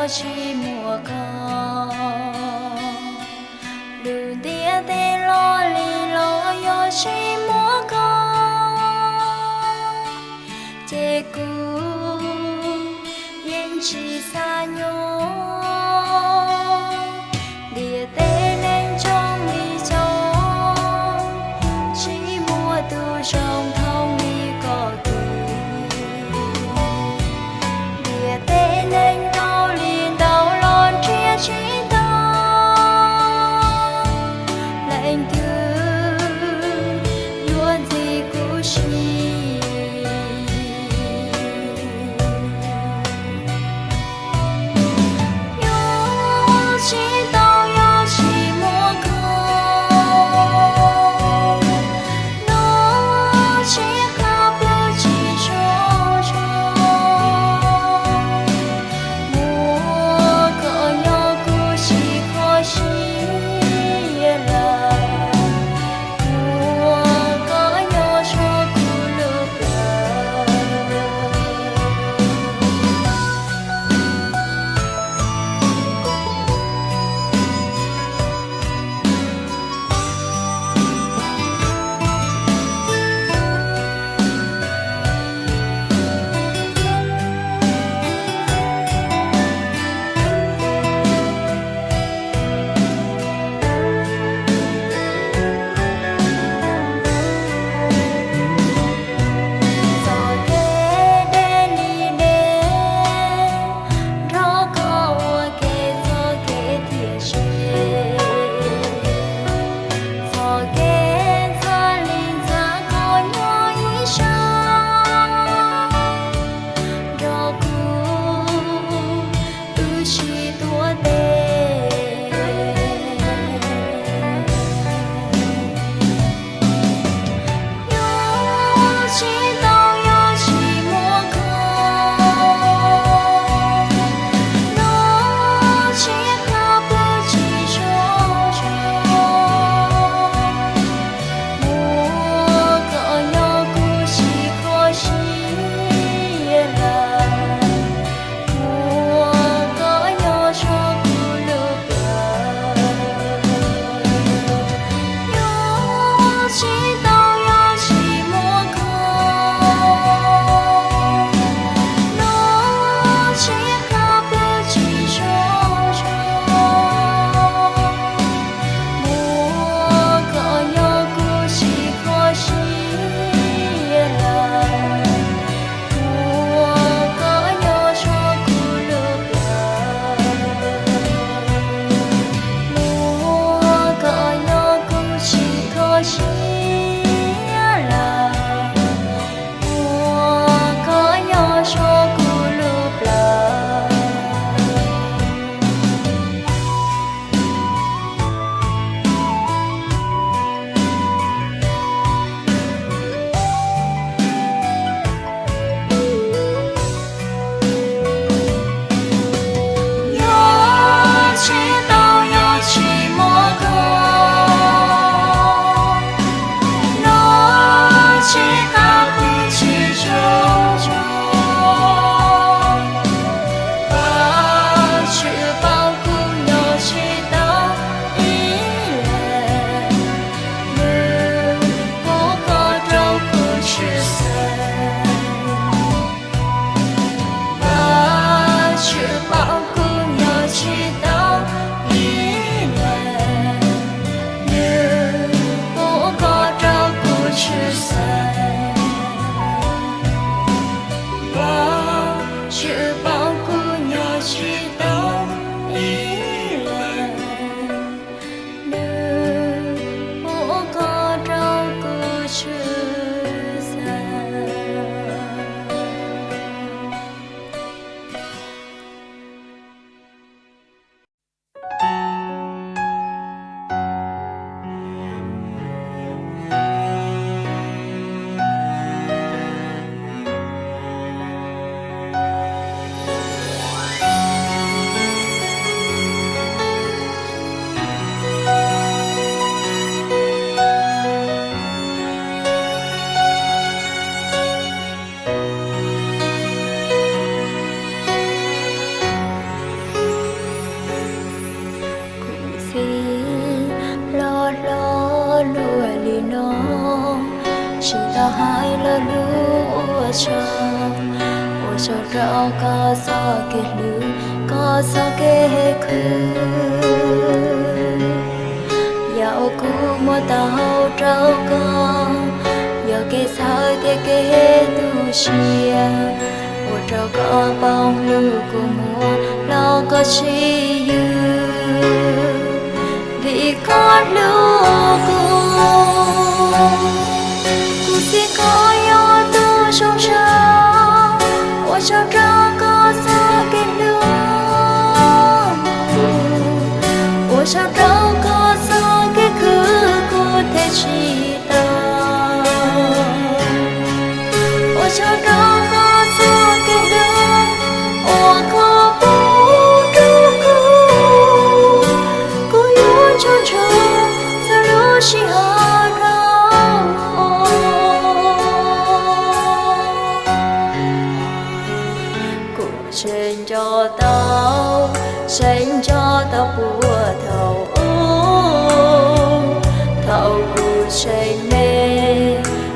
tsis muaj koj, lub ntiaj teb loj li los yog tsis muaj koj, ces kuv yeej tsis xav nyob. Ntiaj teb neeg tsoom li coob, tsis muaj tus zoo thooj li koj tiag. Ntiaj teb neeg ntau li ntau los nrhiav tsis tau leej twg yuav ntxim kuv siab. Yuav tsis tau, yuav tsis no, tsis tau hais lo lus ua tsaug, ua tsaug rau koj txoj kev hlub, koj txoj kev khwv. Yam uas kuv muab tau rau koj, yog kev txhawb thiab kev tu siab, ua rau koj poob lub kua muag los koj tsis yws. Vim koj hlub kuv, kuv xav kom koj yog tus zoo tshaj, ua tsaug rau koj txoj kev hlub, ua tsaug rau koj txoj kev khwv kuv them tsis tau. Ua tsaug rau koj txoj kev hlub uas koj pub rau kuv, kuv yuav tsaug ntsoov txhua lub sij hawm rau kuv tseem nco tau, tseem nco tau puag thaum ub, thaum kuv tseem me,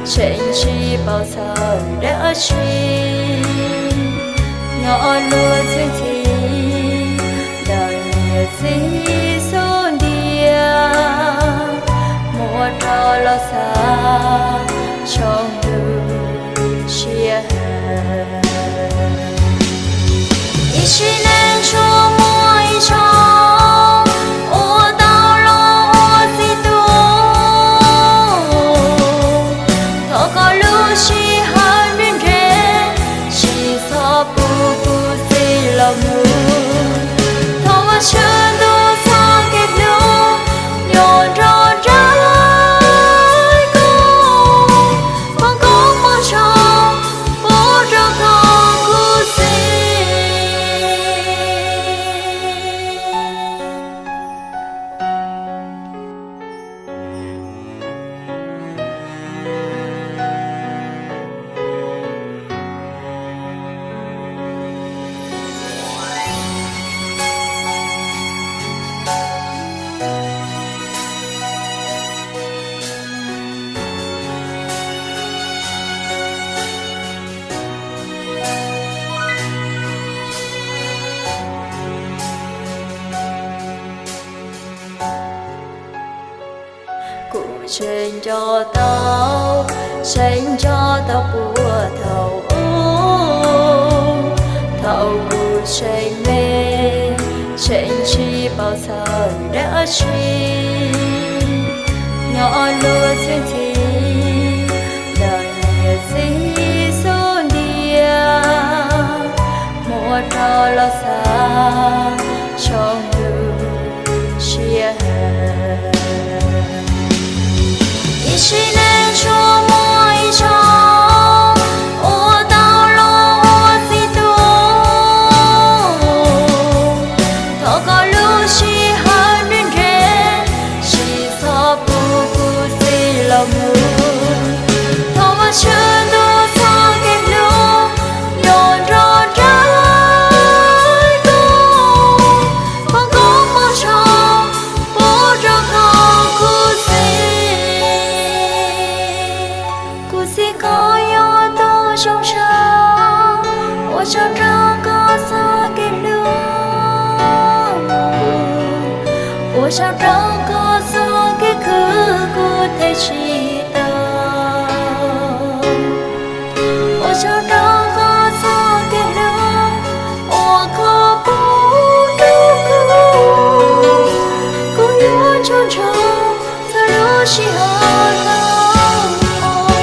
tseem tsis paub txog dab tsi, hnov luag txheej txhim ntawm niam txiv xub ntiag, muab rov los xav tshooj lub siab. Ib sim neej tsuas muaj ib zaug uas tau los ua txiv tuag, thov koj lub sij hawm nres nres, tsis txhob pub kuv txij los mus. Thov Vajtswv ntuj txoj kev hlub nyob nrog nraim koj, foom koob foom ntsoov pub rau koj khuv xim. Kuv tseem nco tau, tseem nco tau puag thaum ub, thaum kuv tseem me, tseem tsis paub txog dab tsi, hnov luag txheej txhim ntawm niam txiv xub ntiag, muab rov los xav tshooj lub siab. Ib sim neej tsuas muaj ib zaug uas tau los ua txiv tuag, thov koj lub sij hawm nres nres, tsis txhob pub kuv txij los mus. Thov Vajtswv ntuj txoj kev hlub nyob nrog nraim koj, foom koob foom ntsoov pub rau koj khuv xim. Kuv xav kom koj yog tus zoo tshaj, ua tsaug rau koj txoj kev hlub, ua tsaug rau koj txoj kev khwv kuv them tsis tau. Ua tsaug rau koj txoj kev hlub uas koj pub rau kuv, kuv yuav tsaug ntsoov txhua lub sij hawm rau koj.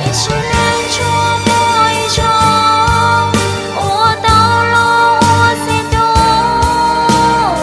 Ib sim neej tsuas muaj ib zaug uas tau los ua txiv tuag,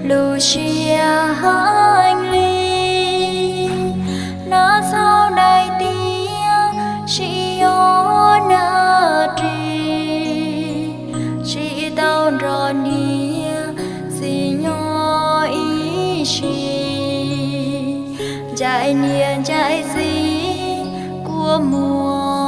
Lub siab heev li, nag txhaum daim tiab tsis yog nag ris, tsis tau nrog niam txiv nyob ib sim, ncaim niam ncaim txiv kua muag